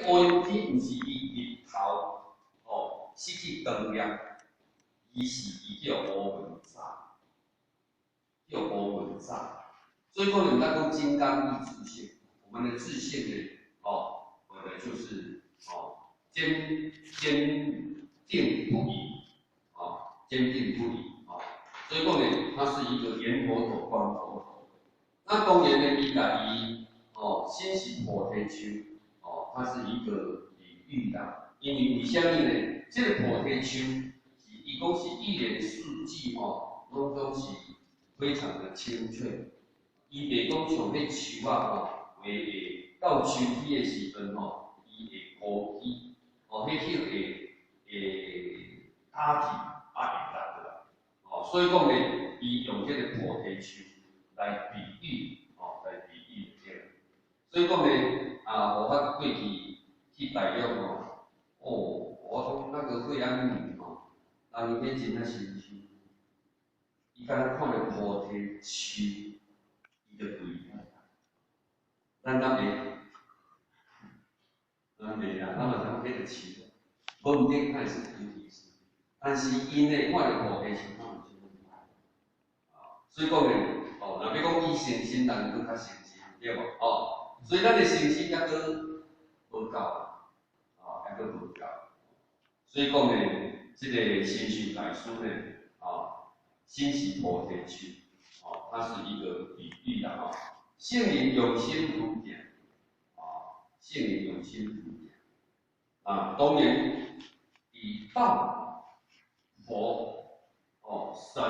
烏雲天毋是伊日頭哦失去光亮，而是伊叫烏雲罩，叫烏雲罩。所以講呢，咱講金剛依自性，我們的自性呢，哦，本來就是哦堅定不移，哦，堅定不移，哦，所以講呢，它是一個圓佛陀、光佛陀。那當然呢，伊共伊哦，心是菩提樹，哦，它是一個比喻啦。因為為啥物呢？這個菩提樹是伊講是一年四季吼，攏總是非常的青翠。伊袂講像彼樹仔吼，會會到秋天的時陣吼，伊會枯去，哦，彼葉會會塌去，啊會落落來。哦，所以講呢，伊用這個菩提樹來比喻，哦，來比喻這個。所以講呢，啊，我發過去去大陸吼，哦，我講那個惠安女吼，人伊彼真正神奇，伊敢若看著菩提樹，伊就跪遐。咱敢會？咱袂啦，咱嘛知影彼個樹，無毋對，它也是菩提樹，但是𪜶呢看著菩提樹，他們就會拜。啊，所以講呢，哦，若欲講伊誠心，人閣較誠心，對無？哦，所以咱的誠心猶閣無夠，啊，猶閣無夠。所以講呢，這個神秀大師呢，啊，心是菩提樹，哦，它是一個比喻啦，吼。聖人用心如鏡，啊，聖人用心如鏡，啊，當然以道、佛、哦神、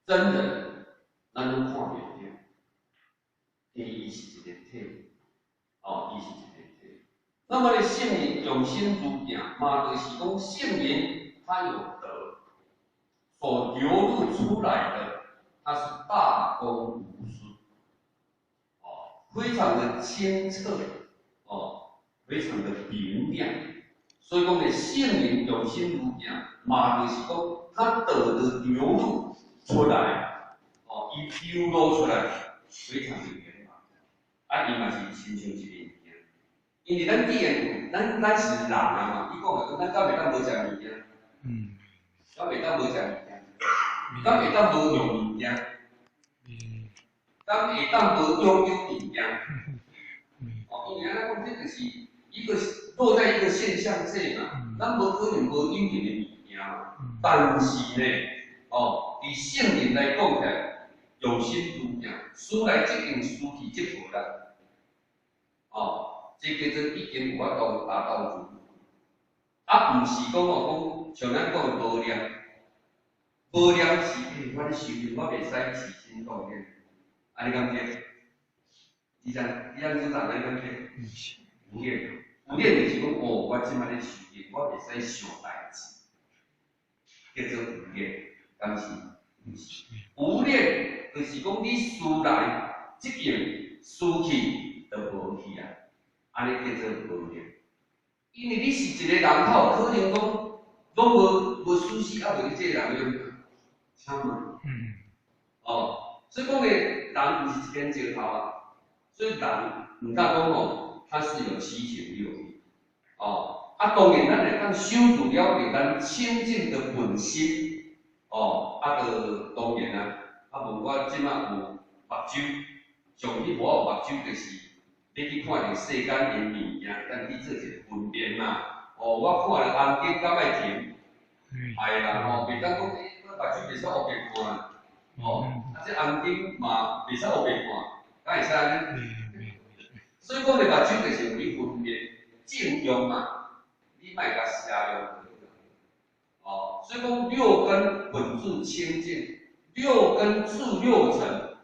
真人，咱攏看袂著，因為伊是一個體，哦，伊是一個體。那麼呢，聖人用心如鏡，嘛就是講聖人他有德，所流露出來的，他是大公無私，哦，非常的清澈，哦，非常的明亮。所以講呢，聖人用心如鏡，嘛就是講他德的流露出來，哦，伊流露出來，非常的圓滿。啊，伊嘛是親像一個物件，因為咱既然咱是人啊嘛，伊講的，咱敢會當無食物件？敢會當無食物件？敢會當無用物件？敢會當無擁有物件？哦，因為按呢講，這就是一個落在一個現象界嘛，咱無可能無有形的物件嘛。但是呢，哦，佇聖人來講起來，用心如鏡，思來則應，思去則無啦。哦，這叫做已經有法度達到如。啊，毋是講哦，講像咱講的無念，無念是，欸，我咧修行，我袂使起心動念，按呢敢對？你知你按怎講？按呢敢對？無念，無念就是講，哦，我這擺咧修行，我袂使想代誌，叫做無念，敢是？毋是。無念就是講你思來則應，思去就無去啊，按呢叫做無念。因為你是一個人，較有可能講，攏無思緒，猶未你這個人用，請問？哦，所以講呢，人毋是一根石頭啊，所以人毋敢講哦，他是有七情六欲，哦，啊，當然咱會當守住了著咱清淨的本心，哦，啊，就當然啊，啊，無我這擺有目睭，上去無有目睭，就是你去看著世間的物件，咱去做一個分辨嘛。哦，我看著紅燈敢愛停？愛啦吼，袂當講欸，我目睭袂使烏白看，哦，啊，這紅燈嘛袂使烏白看，敢會使按呢？所以講，你目睭就是予你分辨正用嘛，你莫共邪用。哦，所以講六根本自清淨，六根觸六塵，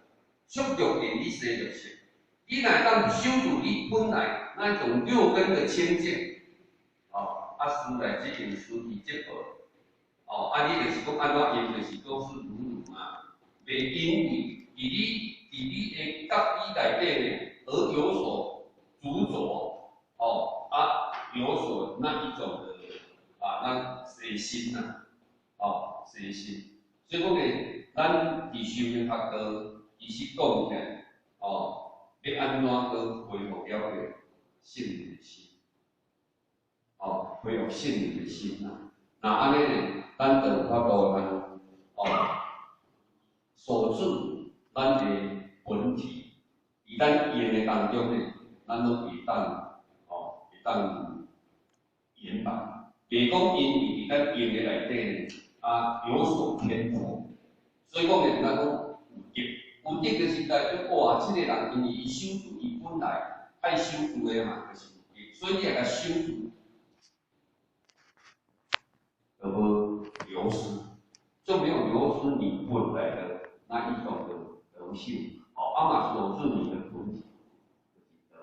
觸六塵你生六識。你若會當守住你本來那一種六根的清淨，哦，啊，思來則應，思去則無。哦，啊，你就是講按怎用，就是講是如如嘛，袂因為佇你的覺知內底呢，而有所執著，哦，啊，有所那一種的啊，那隨心呐，哦，隨心。所以講呢，咱佇修行學道，其實講起來，哦，欲按怎閣恢復了個聖人的心。恢復聖人的心啊。若按呢呢，咱就有法度通鎖住咱的本體，佇咱用的當中呢，咱攏會當圓滿。袂講因為佇咱用的內底呢，有所偏頗，所以講呢，咱講有德，有德就是代表哇，這個人因為伊守住伊本來愛守住的嘛，就是有德，所以你若共守住，就無流失，就沒有流失你本來的那一種的德性，嘛鎖住你的本體，就是德，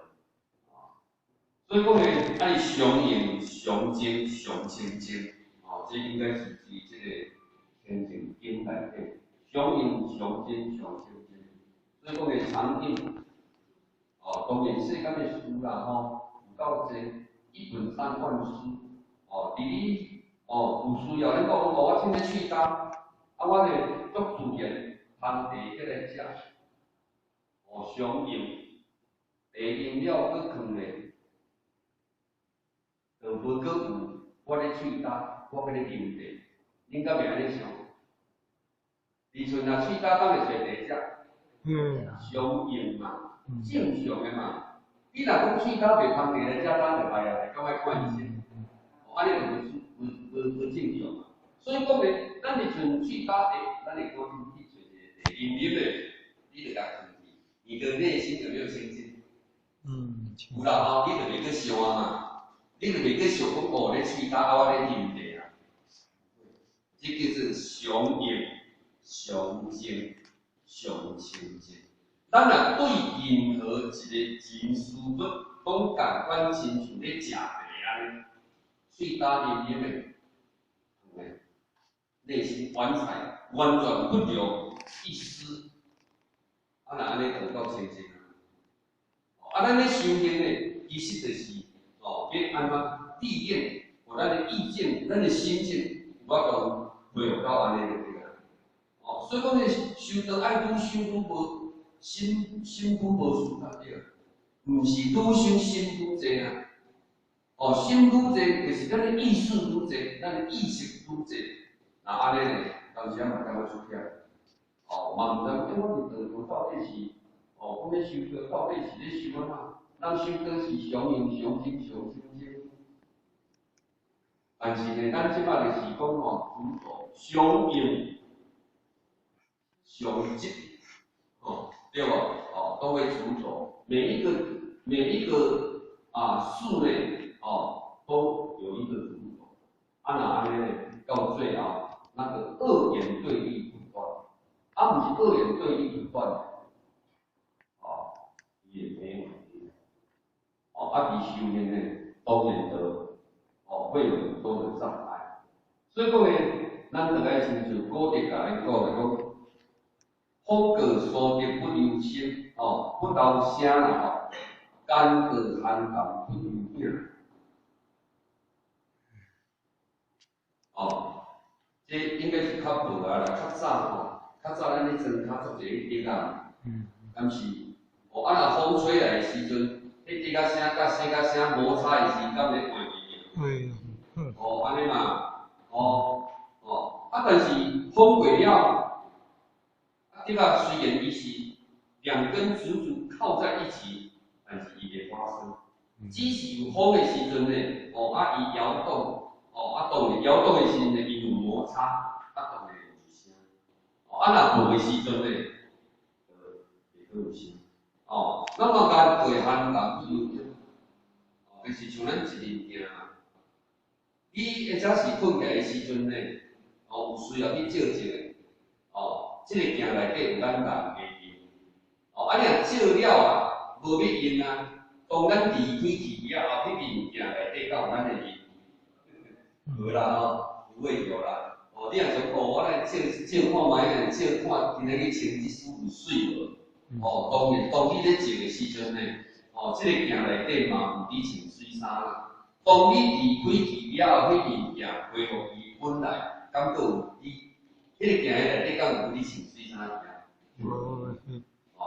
所以講呢，愛常用、常淨、常清淨，這應該是佇這個清淨經內底，常用、常淨、常清淨。所以講呢，常用，當然世間的書啦，吼，有夠濟，一本三萬書，佇你有需要，你講我凊咧喙焦，我呢足自然捧茶起來食，常用，茶飲了閣囥咧，就無閣有我咧喙焦，我欲咧啉茶，恁敢會按呢想？李春若喙焦，敢會揣茶食？常用嘛，正常的嘛。你若講喙焦袂捧茶來食，咱就歹啊，會感覺看醫生。按呢就無正常嘛。所以講咧，咱若像喙焦，咱會趕緊去揣一個茶飲啉的，你就共囥去。你的內心有沒有清淨？有啦吼，你就袂閣想啊嘛，你就袂閣想講哦，咧喙焦啊，我咧啉茶啊。這叫做常用、常淨、常清淨。咱若對任何一個人事物攏仝款，親像咧食茶按呢，喙焦啉啉的，內心完全不留一絲，若按呢就有夠清淨啊！咱咧修行呢，其實就是欲按怎歷練，咱的意境、咱的心境，有法度恢復到按呢就對啊。所以講咧，修道愛愈修愈無心愈無事才對，毋是愈修心愈濟啊。心愈濟，就是咱的意識愈濟，咱的意識愈濟。若按呢咧，當時仔嘛感覺出徛。嘛毋知講，我佇道場到底是，講咧修道到底是咧修按怎？人修道是常用、常淨、常清淨。但是呢，咱這擺就是講吼，主導常用、常執，對無？都會執著。每一個事呢，都有一個執著。若按呢咧，到最後那個二元對立不斷，毋是二元對立不斷，也沒有。佇修行呢，當然就會有很多的障礙。所以講呢，咱就愛親像古德共咱講的講，風過所得不留聲，不留聲啦吼，乾過寒潭不留影。這應該是較無啊啦，較早吼，較早咱咧莊跤足濟彼竹仔，敢是？若風吹來的時陣，彼竹仔聲佮細仔聲摩擦的時，敢會換去？會。按呢嘛，但是風過了，竹仔雖然伊是兩根竹子靠在一起，但是伊袂發聲。只是有風的時陣呢，伊搖動，當然搖動的時陣呢，伊有摩擦，當然有聲。若無的時陣呢，就袂閣有聲。咱嘛乾過寒潭不留影，就是像咱一面鏡啊。你彼陣時睏起來的時陣呢，有需要去照一下，這個鏡內底有咱人的面。你若照了啊，無欲用啊，當咱離開去了後，彼面鏡內底敢有咱的面？無啦吼，有會著啦。你若想我來照照看覓，照看今仔日穿這身有媠無？當然，當你咧照的時陣呢，這個鏡內底嘛有你穿媠衫啦。當你離開去了後，彼面鏡恢復伊本來，敢閣有你？彼個鏡內底敢有你穿媠衫佇遐？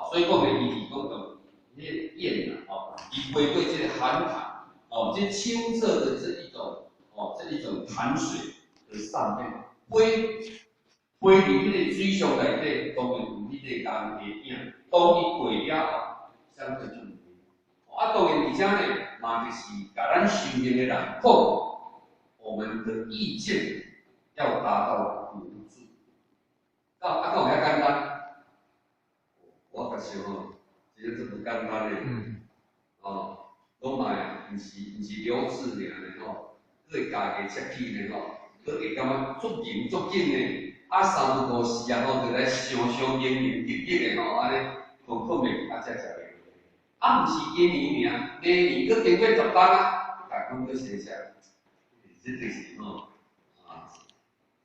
所以講咧，伊是講到彼個燕啊，伊飛過這個寒潭，這清澈的這一種哦，這一種潭水的上面，飛飛佇彼个水上內底，當然有彼个工的影。當伊過了後，相對就無。啊，當然而且呢，嘛就是共咱修行的人講，我們的意見要達到無住。啊，敢有遐簡單？我較想吼，這個這不簡單的。哦，攏嘛毋是留置爾呢吼，閣會家己切去呢吼，閣會感覺足緊足緊的，啊三不五時啊吼，就來想想凝凝結結的吼，按呢睏睏袂去，啊才食袂落。啊，毋是今年爾，明年閣經過10冬啊，逐工閣寫寫，這就是吼啊，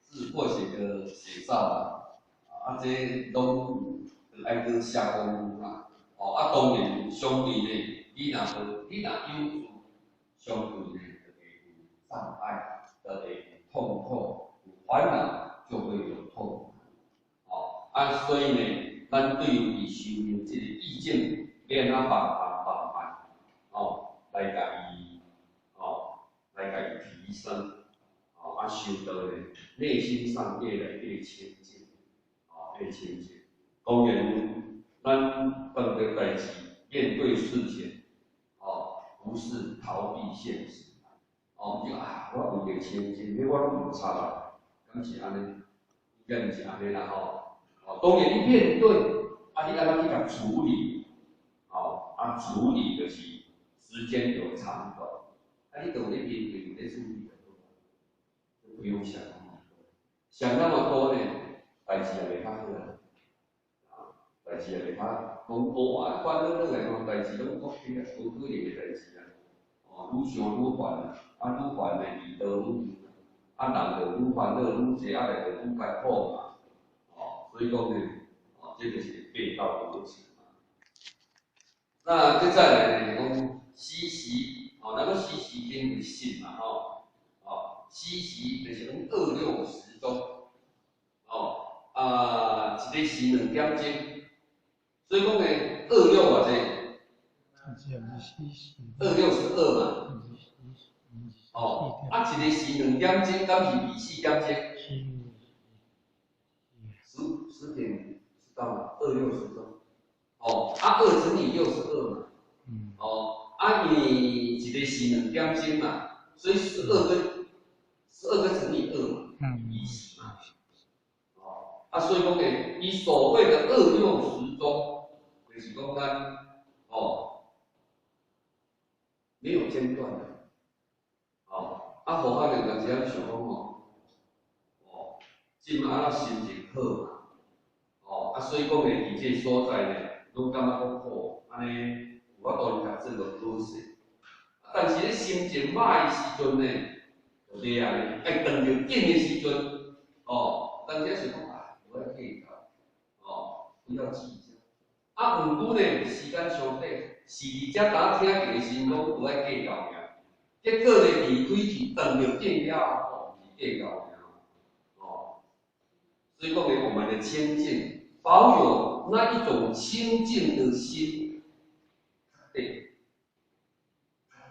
自過寫的寫照啊，啊這攏愛閣下功夫啊，哦啊當然相對呢，你若無，你若有住，相對呢就會有障礙，就會有痛苦，有煩惱就會有痛苦。哦，啊，所以呢，咱對於修行這個意境，欲按怎放慢放慢，哦，來共伊，哦，來共伊提升，哦，啊，修道呢，內心上越來越清淨，哦，越清淨。當然，咱碰著代誌，面對事情，哦，不是逃避現實，哦，就啊，我為著清淨，彼我攏毋插啊，敢是按呢？應該毋是按呢啦吼。哦，當然你面對，啊，你按怎去共處理？哦，啊，處理就是時間有長短，啊，你都咧面對，有咧處理就好，就不用想那麼多，想那麼多呢，代誌也袂較好啊。代誌也袂較講無啊，煩惱落來吼，代誌攏 OK 啊，無可能的代誌啊。哦，愈想愈煩啊，啊愈煩的味道愈啊人就愈煩惱愈濟，啊來就愈艱苦嘛。哦，所以講呢，哦，這就是背道而馳嘛。那閣再來呢，講時時，哦，咱講時時經為實嘛，吼，哦，時時就是講二六時中，哦，啊，一个時2點鐘，所以講呢，二六偌濟？二六十二嘛。哦，啊，一個時2點鐘，敢是24點鐘？10點知道嗎？二六時中。哦，啊，2乘以62嘛。哦，啊，因為一個時2點鐘嘛，所以十二個乘以二嘛，24嘛。哦，啊，所以講呢，伊所謂的二六時中，就是講咱哦，沒有間斷的。哦，啊，何況有當時仔想講吼，哦，這馬啊心情好嘛，哦，啊，所以講呢，佇這個所在呢，攏感覺講好，按呢有法度去共做個好勢。但是咧心情歹的時陣呢，就對啊，愛當著緊的時陣，哦，當時想講啊，無愛計較，哦，不要計較。啊，毋過呢，時間相短，是佇遮當聽見的時陣講無愛計較爾，結果呢，離開去當著緊了後，毋是計較爾，哦，所以講呢，我們的清淨，保有那一種清淨的心，對，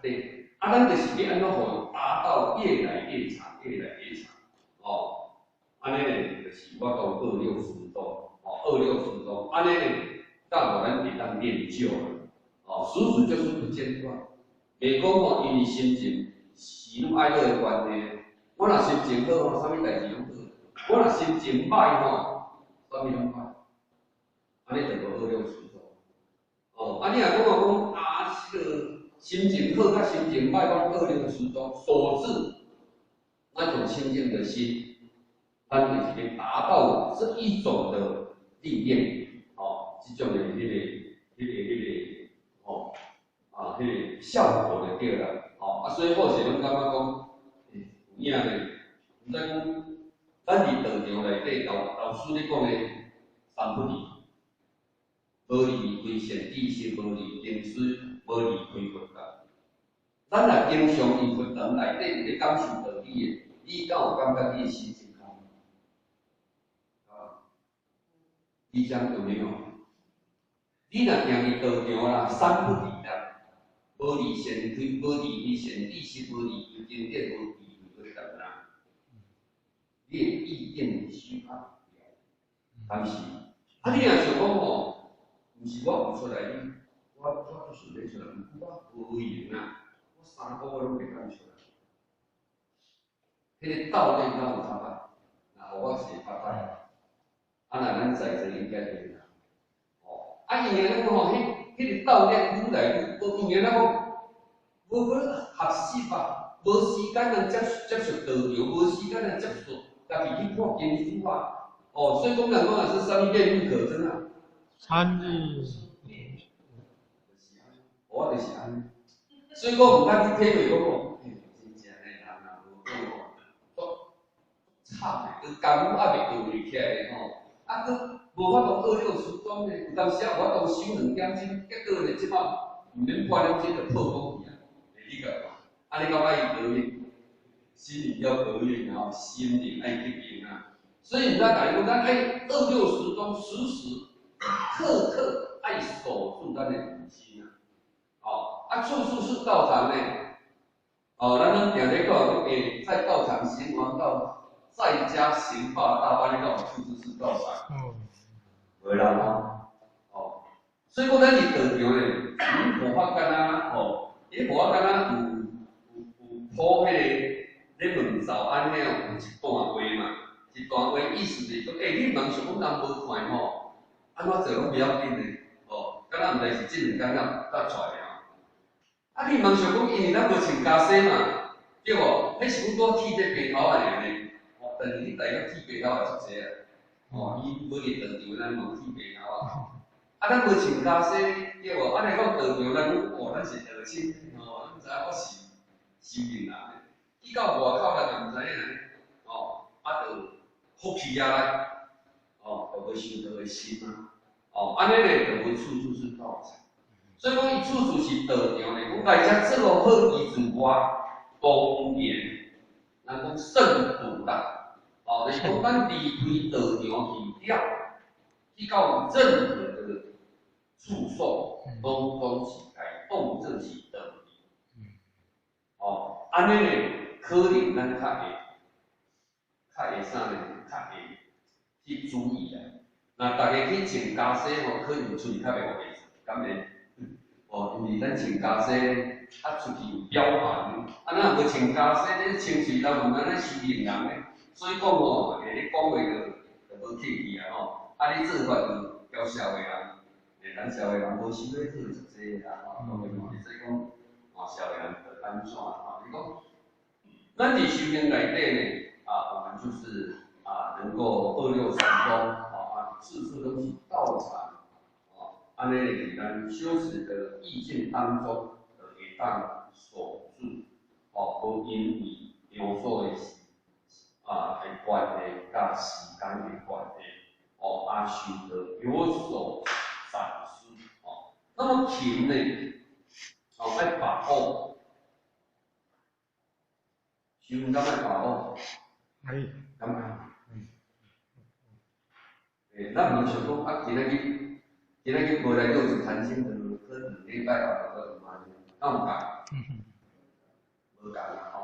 對，啊，咱就是欲按怎予達到越來越長，越來越長，哦，按呢呢，就是我講二六時中，哦，二六時中，按呢呢，才予咱會當練就，哦，時時就是不間斷，袂講吼，因為心情喜怒哀樂的關係，我若心情好吼，啥物代誌攏好；我若心情歹吼，啥物攏歹。按呢就無二六時中。哦，啊，你若講啊講啊，這個心情好佮心情歹，講二六時中所致那種清淨的心，咱就是欲達到這一種的歷練，哦，這種的彼個，哦，啊，彼個效果就對啦，哦，啊，所以好勢攏感覺講，欸，有影呢，毋知講，咱佇道場內底，老師咧講的三不離，無離開善知識，無離經師，無離開佛教。咱若經常佇佛堂內底有咧感受道理的，你敢有感覺你的心情較好？啊，你講有沒有？你若行佇道場啦，三不離啦，無離善開，無離開善知識，無離開經典，無離開佛你的意境修較了，敢是？啊，你若想講吼，毋是我有出來，你我就順咧出來，毋過我無閒啊，我3個月攏袂當出來。彼個道理敢有較歹？若予我是會較歹。啊，若咱在座應該對啦。哦，啊，因為咱講吼，彼個道理愈來愈，無因為咱講無去學習啊，無時間通接觸道場，無時間通接觸，家己去看經書啊。哦，所以講人講也是啥物面目可憎啊？三日。就是按呢，我就是按呢。所以講毋通去體會講哦，欸，真正的人啊，無講吼，足慘的，佮功夫猶未學會起來咧吼，啊，閣無法度二六時中咧，有當時啊有法度修2點鐘，結果咧這擺毋免半點鐘就破功去啊，會你感覺？啊，你感覺伊革命？心靈要革命啊，心靈愛革命啊。所以毋知共你講，咱愛二六時中，時時刻刻愛守住咱的五心啊！哦，啊，處處是道場呢。哦，咱攏定咧講，欸，在道場行王道，在家行霸道，按呢講處處是道場。無啦吼。哦，所以講咱佇道場咧，你無法敢若吼，你無法敢若有鋪彼個咧問早安了有一段話嘛。一段話意思就是講，欸，你毋通想講人無看吼，按怎做攏袂要緊的，哦，敢若毋知是這兩工才出來的吼。啊，你毋通想講，因為咱無穿袈裟嘛，對無？彼是阮拄剃這白頭仔爾呢，哦，但是你大約剃白頭仔足濟啊，哦，伊無佇道場，咱嘛剃白頭仔。啊，咱無穿袈裟，對無？按呢講道場，咱哦，咱是和尚，哦，咱知影我是修行人的。去到外口人也毋知影呢，哦，啊，就福氣啊來，哦，就無修道的心啊，哦，按呢咧就無處處是道場。所以講，伊處處是道場咧，講來遮做好伊自外公言，人講勝途啦，哦，就是講咱離開道場去了，去到任何的處所，攏總是來當做是道場。哦，按呢咧，可能咱較會啥呢？較會去注意啊。若逐家去穿袈裟吼，可能出去較袂予袂敢會？哦，因為咱穿袈裟，啊出去有表凡，啊咱若無穿袈裟，你穿喙人嘛毋知咱修行人咧。所以講吼，欸，你講話就無客氣啊吼。啊，你做法就交社會人，欸，咱社會人無修咧好足濟啦吼。當然嘛，會使講，哦，社會人就按怎吼？你講，咱佇修行內底呢，啊，我們就是啊，能夠二六時中，啊，處處攏是道場，哦，按呢佇咱修持的意境當中，就會當守住，哦，無因為場所的啊的關係，佮時間的關係，哦，啊，修得有所閃失，哦，那麼勤呢，哦，愛把握，修敢愛把握？愛。敢愛？欸，咱毋想講啊，今仔日無來六祖壇經，就可2禮拜後就閣有嘛？敢有共？無共啊吼，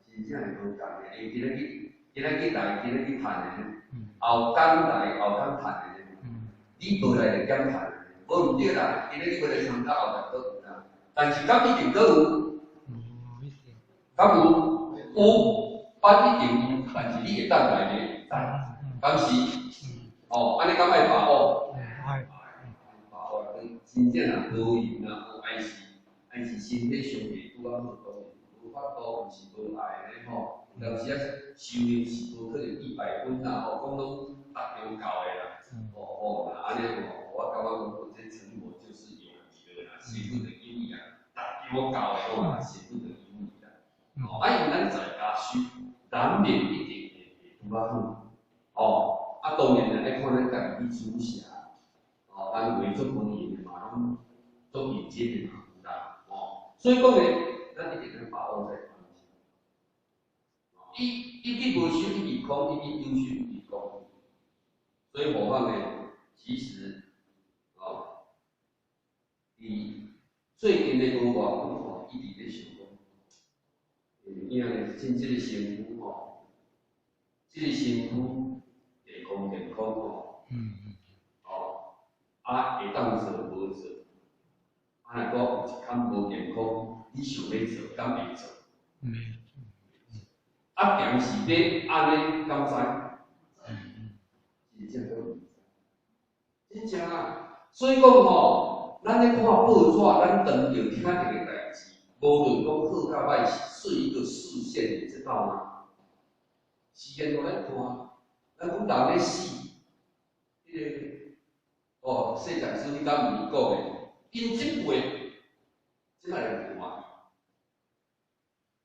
真正會無共的。欸，今仔日來，今仔日趁的呢，後工來後工趁的呢。你無來就減趁的，無毋對啦。今仔日無來參加，後日閣有啦。但是敢一定閣有？敢有？有，班一定有，但是你會當來咧，敢是？哦，按呢敢愛把握？愛。把握，真正若無閒啊，還是身體上袂拄仔好，當然無法度，毋是無愛咧吼。有當時啊，修行是無可能100分啦，吼，講攏逐樣夠的啦。哦哦，那按呢吼，我感覺講這成果就是有餘的啦，師父就有意啊，逐樣夠的話，師父就有意啦。哦，啊，因為咱在家修，難免一定會拄仔好。哦，啊，當然咧，愛看咱家己去取捨。哦，咱話足無閒的嘛，攏足認真的嘛有啦。哦，所以講咧，咱一定愛把握在當時。一直無修一直空，一直有修一直空。所以何況呢，其實，哦，佇最近的無偌久吼，一直咧想講，欸，影咧，真這個身軀吼，這个身軀健康健康吼，哦，啊會當做無做，啊若閣有一坎無健康，你想欲做，敢會做？啊，定是欲按呢，敢知？真正閣毋知，真正啊！所以講吼，咱咧看報紙，咱當著聽著个代誌，無論講好佮歹，是一個視線，你知道嗎？時間予咱看，咱講人咧死，彼個哦，謝講師你敢毋是講的？𪜶這輩，這擺來看。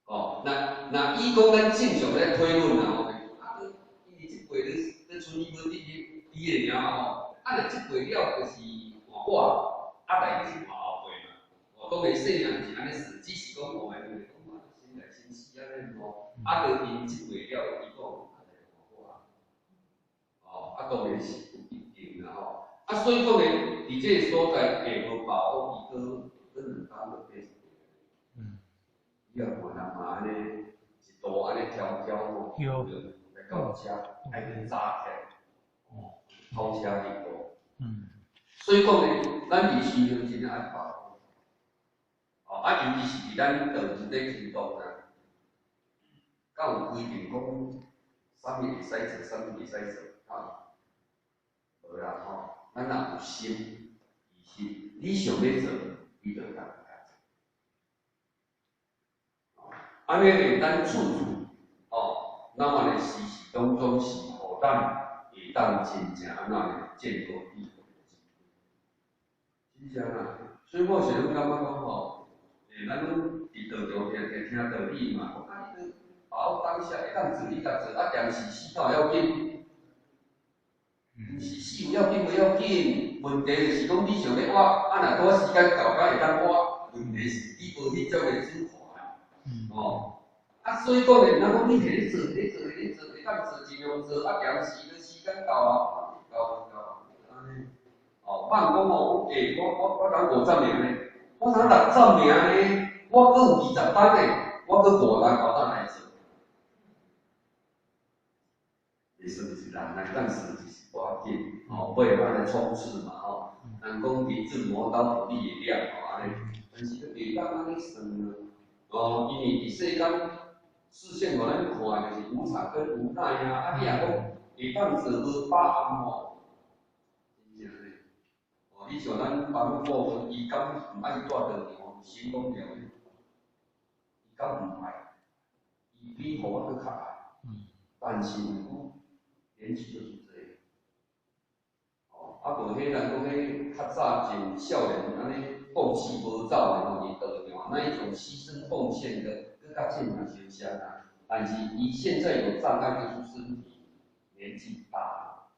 哦，若伊講咱正常咧推論啦吼，啊，因為這輩咧賰伊無佇佇個爾吼，啊，若這輩了就是換我，啊來就是換後輩嘛。哦，當然生命毋是按呢算，只是講我們會講嘛，先來先死按呢吼，啊，就𪜶這輩了，伊講啊來換我。哦，啊，當然是有一定啦吼。啊，所以講呢，佇這個所在下無把握，伊閣閣兩工就80歲。你也看人嘛按呢，一路按呢迢迢吼，來到遮，愛閣早起來，跑車佇路。所以講呢，咱佇修行真正愛把握。哦，啊，尤其是佇咱道場咧行動啊，敢有規定講，啥物會使做，啥物袂使做，啊？無啦吼，咱若有心，其實你想欲做，你就會當做。按呢呢，咱處處哦，咱嘛咧時時攏總是予咱會當真正按怎呢見到智慧。真正啊，所以我是攏感覺講吼，咱攏佇道場聽聽聽道理嘛，講啊，你著把握當下會當做你共做，啊，定是死到要緊，毋是死有要緊無要緊，問題就是講你想欲活，啊，若拄仔時間到，敢會當活？問題是你無彼種的主權。哦，啊，所以講呢，咱講你佇咧做，佇咧做，佇咧做，會當做盡量做，啊，定時都時間到啊，到到按呢。哦，莫講哦，欸，我人50名呢，我才60名呢，我閣有20單呢，我閣5單後當來做。袂算是人來當算是無要緊，吼，尾仔來衝刺嘛，吼。人講日準磨刀不利會了，吼，按呢，但是閣袂當按呢算啊。哦，因為佇世間視線予咱看就是無常跟無奈啊，啊，你若講會當做無把握吼，真正呢。哦，你像咱幫顧，伊敢毋愛蹛道場，成功了，伊敢毋愛？伊比予我閣較愛。但是毋過年紀就是這樣。哦，啊無彼人講彼較早前少年按呢放棄無走的吼，佇道場那一種犧牲奉獻的，閣較正嘛相像啊。但是伊現在有障礙，就是身體年紀大了，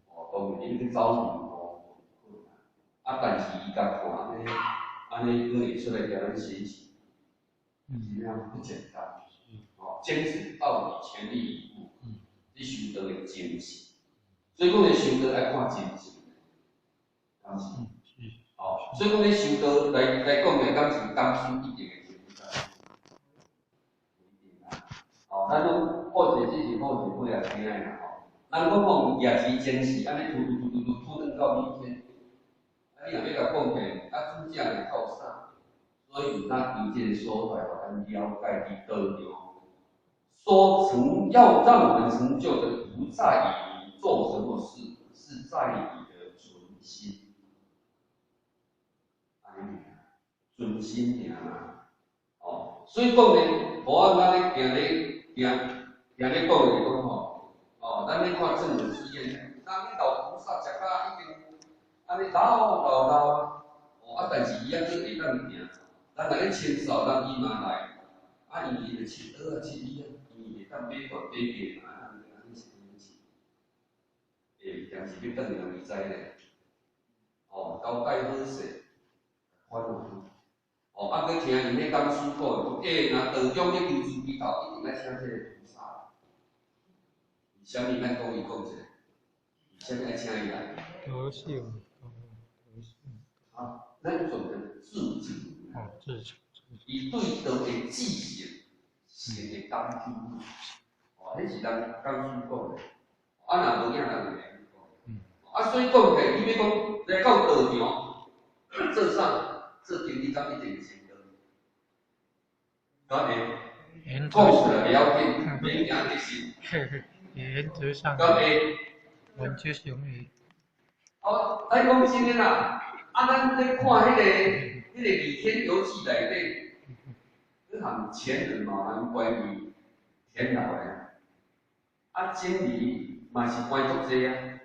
哦，當然你去走路吼困難。啊，但是伊共看按呢，按呢閣會出來共咱學習，真正不簡單。哦，堅持到底，全力以赴，你修道的精神。所以講，你修道愛看精神，敢是？哦，所以講你修道來講咧，敢是講師一定會成功？不一定啦。哦，咱攏好勢這是好勢尾仔聽的啦吼。人講吼，夜市前世按呢吐吐吐吐吐吐轉到明天，啊，你若欲共講起，啊，主者會靠啥？所以咱佇這個所在，予咱了解佇道場所成要讓我們成就的，不在於你做什麼事，是在於你的存心。按呢爾，存心爾啦。哦，所以講呢，無按咱咧行咧行行咧講的講吼，哦，咱咧看正聞寺院，咱老菩薩食甲已經按呢老老老啊，哦，啊，但是伊猶閣會當行，咱若咧清掃，人伊嘛來，啊，因為伊就切刀啊切伊啊，因為會當買房買地嘛，按呢按呢切。欸，定是欲轉人伊知咧，哦，交代好勢，款哦，啊，閣聽𪜶彼講師講，講欸，若道中咧求慈悲道，一定愛請這個菩薩。為啥物咱講伊講這個？為啥物愛請伊來？德性，德性。啊，咱種的自成。哦，自成。伊對道的自性，是會感知。哦，哦，彼是人講師講的，啊若無影人會按呢講。啊，所以講起來，你欲講來到道場做啥？做經理敢一定成道？敢會？講出來袂要緊，免驚得失。原則上，敢會？原則上會。哦，咱講真的啦，啊，咱咧看彼個《李天遊記》內底，你看前人嘛，人關於天老的，啊，真理嘛是關足濟啊，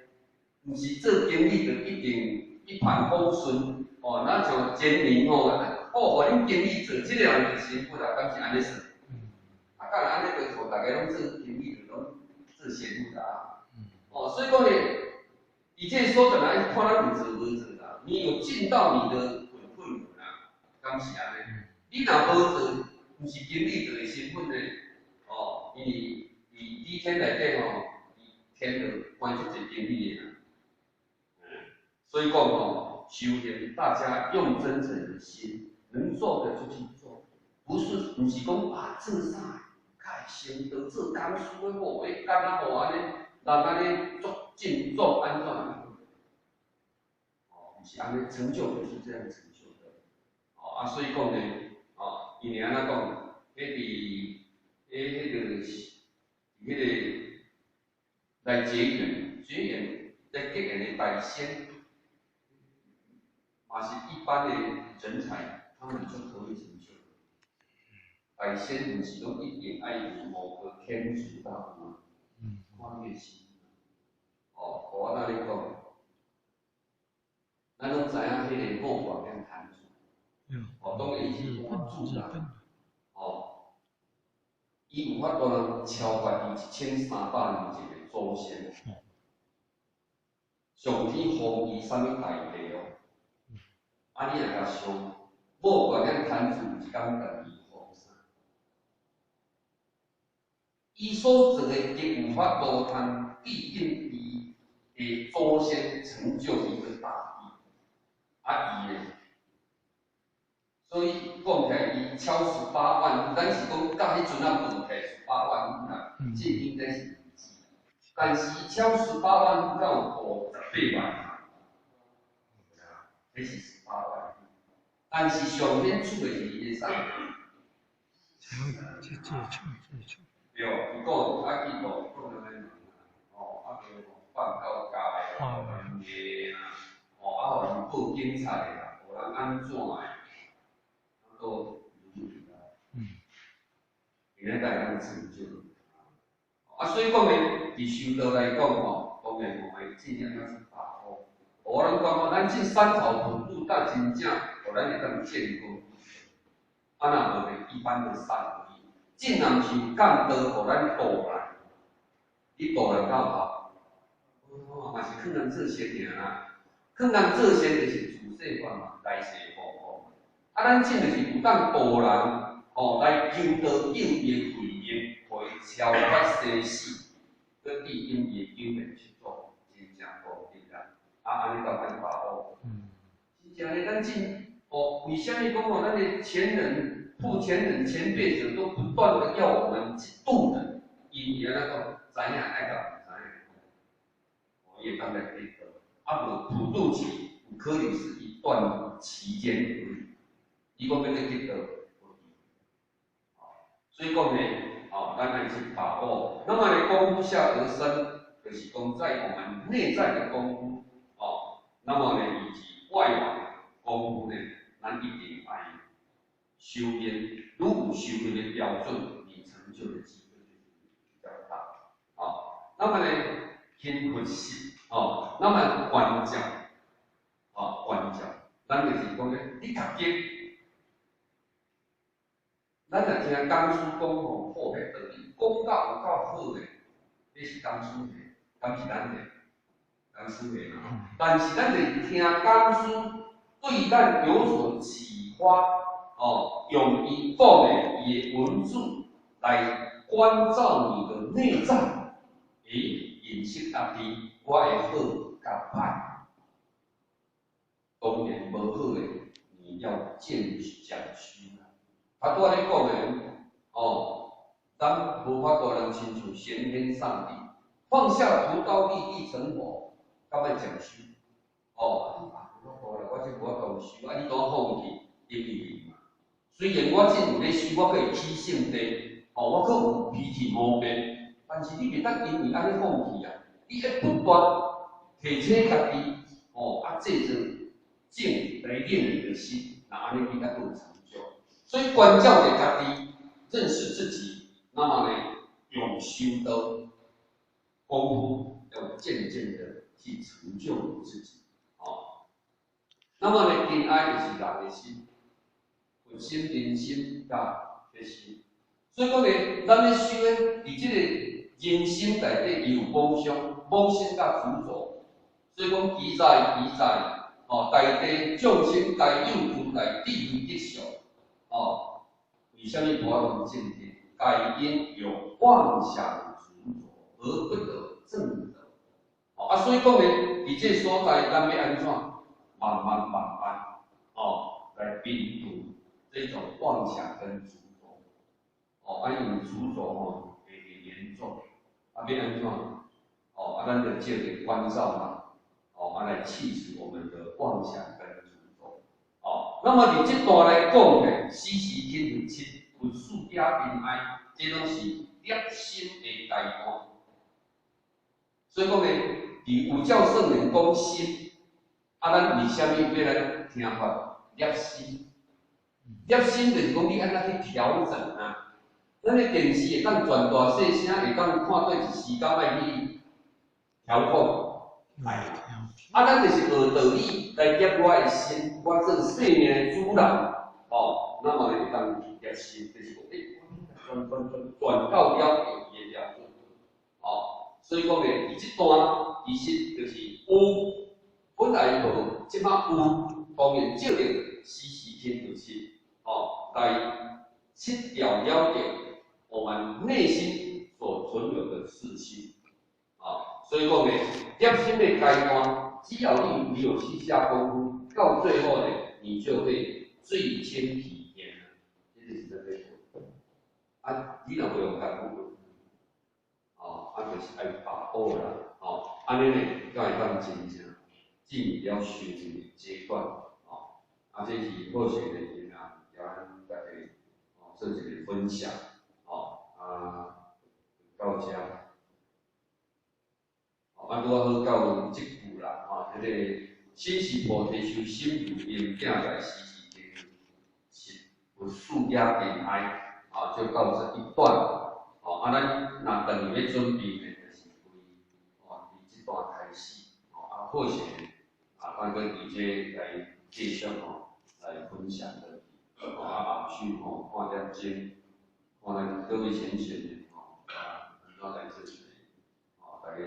毋是做經理就一定一帆風順，哦，若像前年吼，哦，予恁經理做，這個人就辛苦啦，敢是按呢算？啊，敢若按呢就予逐家攏做經理，就攏做仙夫啦。哦，所以講呢，伊這個所在來看咱有做無做啦，你有盡到你的本分無啦？敢是按呢？你若無做，毋是經理就會身份呢？哦，因為佇李天內底吼，伊天就關足濟經理的啦。所以講吼，修行大家用真誠的心，能做的就去做，毋是講啊做啥較會成道，做講師的好，會敢若吼按呢，人按呢足敬重按怎？哦，毋是按呢，成就不是這樣成就的。哦啊，所以講呢，哦，因為按怎講，彼佇彼彼個是彼個來結緣，結緣來結緣的大仙，嘛是一般的人才，他們就可以成就。大仙毋是攏一定愛有某個天職大有，看你的心。哦，我按呢講，咱攏知影彼個某國跟壇主，哦，當然伊是盤主啦，哦，伊有法度超越伊1300年前的祖先，上天封伊啥物大地哦？啊，你若共想，某國跟壇主一工共伊封啥？伊所做的極有法度通對應伊的祖先成就一個大地，啊伊呢？所以講起來，伊超十八萬，咱是講到彼陣仔報起來十八萬啦，這應該是毋止。但是超十八萬，敢有58萬？彼是十八萬。但是上顯著的是伊的啥？對，伊講啊，去度講啥物哦，啊，叫放狗咬的，予人罵啦，哦，啊，予人報警察的啦，予人按怎的，都如理啦。伊咧才會當成就。啊，所以講呢，佇修道來講吼，當然吼會盡量要去把握。我攏感覺咱這三草普渡，才真正予咱會當見功。啊，若無呢，一般的善而已。證若毋是有降道，予咱渡人，你渡人夠好，哦，嘛是勸人做善爾啦。勸人做善就是自世法嘛，來世報報。啊，咱證就是有當渡人，哦，來求道救伊的慧命，予伊超越生死，閣對應伊的九面七祖，真正功德啦。啊，按呢才歹把握。真正呢，咱證，哦，為啥物講吼？咱的前人、父前人、前輩者都不斷的要我們去度人，因為按怎講，知影愛佮毋知影，哦，伊會當來得道。啊，無普渡期，有可能是一段期間而已。伊講欲閣得道，所以講呢，哦，咱愛去把握。那麼呢，功夫下得身，就是講在我們內在的功夫，哦，那麼呢，以及外網功夫呢，咱一定愛修煉。如果修煉的標準，你成就的機會就是比較大。哦，那麼呢，輕佛實，哦，那麼觀照，哦，觀照，咱就是講咧，你讀經。咱若聽講師講吼，好彼道理，講甲有夠好的，彼是講師的，敢是咱的？講師的嘛。但是咱就是聽講師對咱有所啟發，哦，用伊講的伊的文字來觀照你的內在，欸，認識家己，我的好佮歹，當然無好的，你要見講師。他拄仔咧講的，哦，咱無法度人親像玄天上帝，放下屠刀立地成佛，敢愛禪修？哦，啊，無法度啦，我這無法度修，啊，你拄放棄，因為雖然我這有咧修，我閣會起性地，哦，我閣有脾氣毛病，但是你袂當因為按呢放棄啊，你愛不斷提醒家己，哦，啊，製造靜來練你的心，那按呢你才閣有成就。所以觀照著家己，認識自己，那麼呢，用修道功夫，要漸漸的去成就你自己，哦。那麼呢，塵埃就是人的心，佛心、人心佮彼心。所以講呢，咱咧修呢，佇這個人心內底有妄想、妄心佮執著。所以講，奇哉奇哉，哦，大地眾生皆有如來智慧德相，哦，為啥物無法度證得？皆因有妄想執著而不得證得。哦，啊，所以講呢，佇這個所在，咱欲按怎？慢慢慢慢，哦，來摒除這種妄想跟執著。哦，啊，因為執著吼會嚴重，啊，欲按怎？哦，啊，咱就借著觀照嘛，哦，啊，來去除我們的妄想跟執著。哦，那麼佇這段來講呢，死時聽佛七，佛四野塵埃，這攏是攝心的階段。所以講呢，佇有教聖人講心，啊，咱為啥物欲來聽法攝心？攝心就是講你按怎去調整啊？咱的電視會當轉大細聲，會當看對一時間愛去調控。啊，咱就是學道理來攝我的心，我做生命的主人，哦，那麼會當攝心，就是講，欸，轉轉轉轉到了伊的標準，哦，所以講呢，佇這段其實就是有，本來無，這擺有，當然照著時時聽佛七，哦，來切掉了解我們內心所存有的識心，啊，所以講呢，攝心的階段，只要你有去下功夫，到最後呢，你就會最輕體驗了，這就是這個。啊，你若無用功夫，哦，啊，就是愛把握啦，哦，按呢呢，才會當真正進入了修行的階段，哦，啊，這是好勢的因啊，共咱大家哦做一個分享，哦，啊，到遮，哦，啊，拄仔好到這句啦，吼，這個心是菩提樹，心如明鏡在，時時聽是佛四野塵埃，啊，就到這一段，哦，啊，咱若轉去欲準備呢，就是為哦，佇這段開始，哦，啊，好勢啊，咱閣佇這來繼續吼來分享落去，哦，啊，後續吼半點鐘，看咱各位賢選吼，啊，按怎來做一個，哦，大家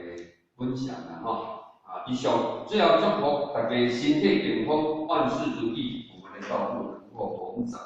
分享啦吼，啊，以上最後祝福大家身體健康，萬事如意，我們的道路能夠宏展。